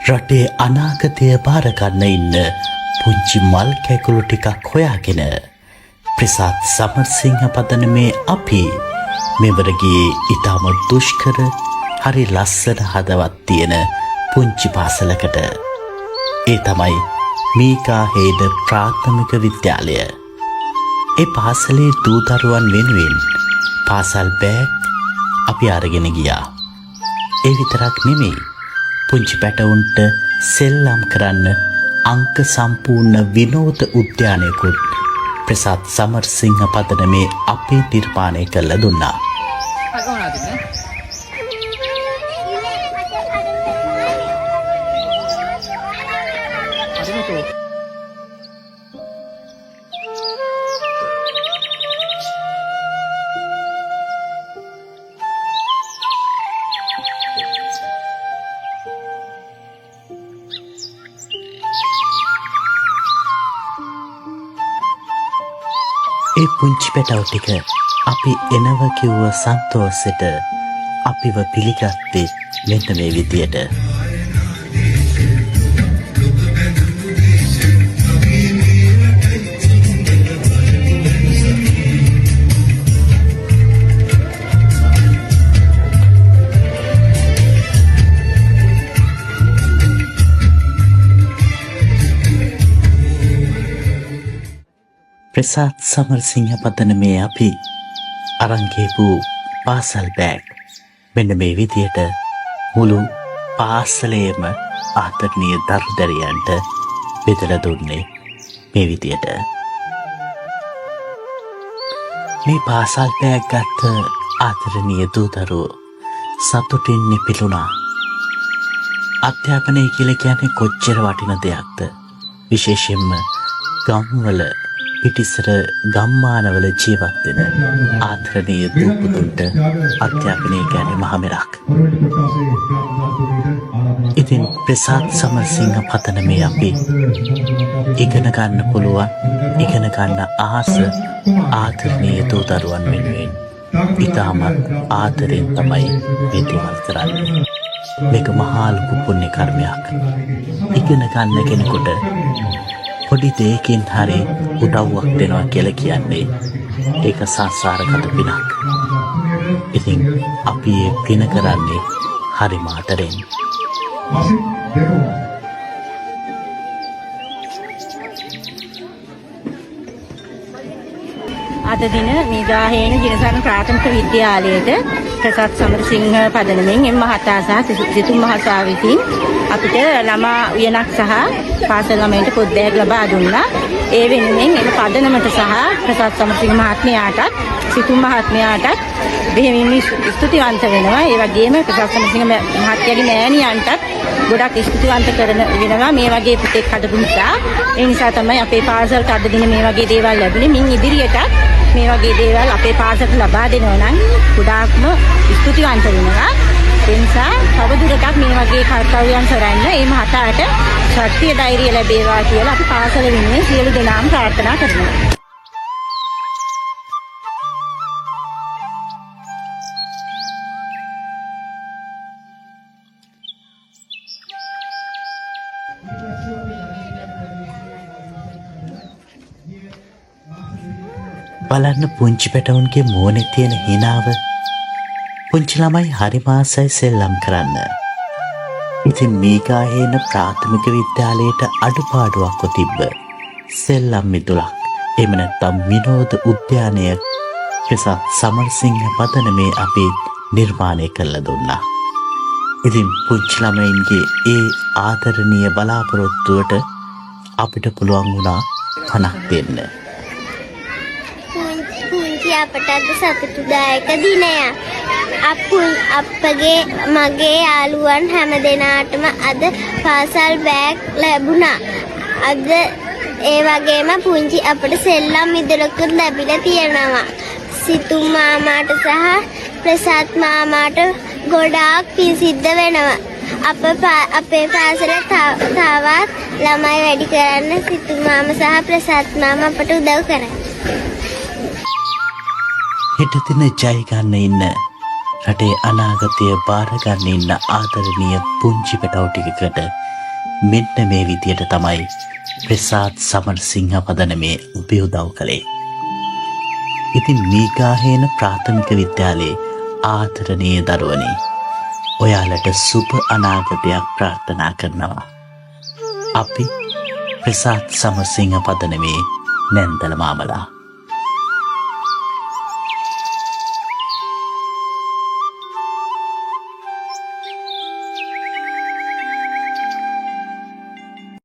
රටේ අනාගතය බාර ගන්න ඉන්න පුංචි මල් කැකුළු ටිකක් හොයාගෙන ප්‍රසාද් සමරසිංහ පදනමේ අපි මෙවර ගියේ ඊටම දුෂ්කර හරි ලස්සන හදවත් තියෙන පුංචි පාසලකට. ඒ තමයි මීගාහේන ප්‍රාථමික විද්‍යාලය. ඒ පාසලේ දූ දරුවන් වෙනුවෙන් පාසල් බෑග් අපි අරගෙන ගියා. ඒ විතරක් නෙමෙයි, පුංචි පැටවුන්ට සෙල්ලම් කරන්න අංක සම්පූර්ණ විනෝද උද්‍යානයකුත් ප්‍රසාද් සමරසිංහ පදනමේ අපි නිර්මාණය කරලා දුන්නා. ඒ පුංචි පැටව් ටික අපි එනව කිව්ව සන්තෝෂෙට අපිව පිළිගත්තේ මෙන්න මේ විදියට. ප්‍රසාද් සමරසිංහ පදනමේ අපි අරන් ගියපු පාසල් බෑග් මෙන්න මේ විදියට මුළු පාසලේම ආදරණීය දරු දැරියන්ට බෙදලා දුන්නේ මේ විදියට. මේ පාසල් බෑග් ගත්ත ආදරණීය දූ දරුවෝ සතුටින් නිපිලුණා. අධ්‍යාපනය කියලා කියන්නේ කොච්චර වටින දෙයක්ද? විශේෂයෙන්ම ගම්වල පිටිසර ගම්මානවල ජීවත් වෙන ආදරණීය දූ පුතුන්ට අධ්‍යාපනය කියන්නේ මහ මෙරක්. ඉතින් ප්‍රසාද් සමරසිංහ පදනමේ අපි ඉගෙන ගන්න පුළුවන්, ඉගෙන ගන්න ආස ආදරණීය දූ දරුවන් වෙනුවෙන් ඉතාමත් ආදරෙන් තමයි මේ දේවල් කරන්නේ. මේක මහා ලොකු පුණ්‍ය කර්මයක්. ඉගෙන ගන්න කෙනෙකුට පොඩි දෙයකින් හරි උදව්වක් දෙනවා කියලා කියන්නේ ඒක සංසාරගත පිනක්. ඉතින් අපි ඒ පින කරන්නේ හරිම ආදරෙන්. අද දින මීගාහේන ජිනසරණ ප්‍රාථමික විද්‍යාලයට ප්‍රසාද් සමරසිංහ පදනමෙන් එම් මහතා සහ සිතුම් මහතා විසින් අපිට ළමා උයනක් සහ පාසල් ළමයින්ට පොත් බෑග් ලබා දුන්නා. ඒ වෙනුවෙන් එම පදනමට සහ ප්‍රසාද් සමරසිංහ මහත්මයාටත් සිතුම් මහත්මයාටත් බෙහෙවින්ම ස්තුතිවන්ත වෙනවා. ඒ වගේම ප්‍රසාද් සමරසිංහ මහත්මයාගේ මෑණියන්ටත් ගොඩක් ස්තුතිවන්ත කරන වෙනවා මේ වගේ පුතෙක් හදපු නිසා. ඒ නිසා තමයි අපේ පාසලට අද දින මේ වගේ දේවල් ලැබුණේ. මින් ඉදිරියටත් මේ වගේ දේවල් අපේ පාසලට ලබා දෙනවා නම් ගොඩාක්ම ස්තුතිවන්ත වෙනවා. ඒ නිසා තවදුරටත් මේ වගේ කර්තව්‍යයන් කරන්න ඒ මහතාට ශක්තිය ධෛර්යය ලැබේවා කියලා අපි පාසල වෙනුවෙන් සියලු දෙනාම ප්‍රාර්ථනා කරනවා. බලන්න පුංචි පැටවුන්ගේ මූණේ තියෙන හිනාව. පුංචි ළමයි හරිම ආසයි සෙල්ලම් කරන්න. ඉතින් මීගාහේන ප්‍රාථමික විද්‍යාලයට අඩුපාඩුවක්ව තිබ්බ සෙල්ලම් මිදුලක්, එහෙම නැත්නම් විනෝද උද්‍යානය ප්‍රසාද් සමරසිංහ පදනමේ අපි නිර්මාණය කරලා දුන්නා. ඉතින් පුංචි ළමයින්ගේ ඒ ආදරණීය බලාපොරොත්තුවට අපිට පුළුවන් වුණා පණක් දෙන්න. පුංචි අපට අද සතුටුදායක දිනයක්. අපගේ මගේ යාළුවන් හැම දෙනාටම අද පාසල් බෑග් ලැබුණා. අද ඒ වගේම පුංචි අපට සෙල්ලම් මිදුලකුත් ලැබිලා තියෙනවා. සිතුම් මාමාට සහ ප්‍රසාද් මාමාට ගොඩාක් පින් සිද්ධ වෙනවා. අපේ පාසල තවත් ළමයි වැඩි කරන්න සිතුම් මාමා සහ ප්‍රසාද් මාමා අපට උදව් කරා. හෙට දින ජය ගන්න ඉන්න රටේ අනාගතය බාරගන්න ඉන්න ආදරණීය පුංචි පැටව් ටිකකට මෙන්න මේ විදියට තමයි ප්‍රසාද් සමරසිංහ පදනමේ අපි උදව් කළේ. ඉතින් මීගාහේන ප්‍රාථමික විද්‍යාලයේ ආදරණීය දරුවනි, ඔයාලට සුබ අනාගතයක් ප්‍රාර්ථනා කරනවා. අපි ප්‍රසාද් සමරසිංහ පදනමේ නැන්දල මාමලා.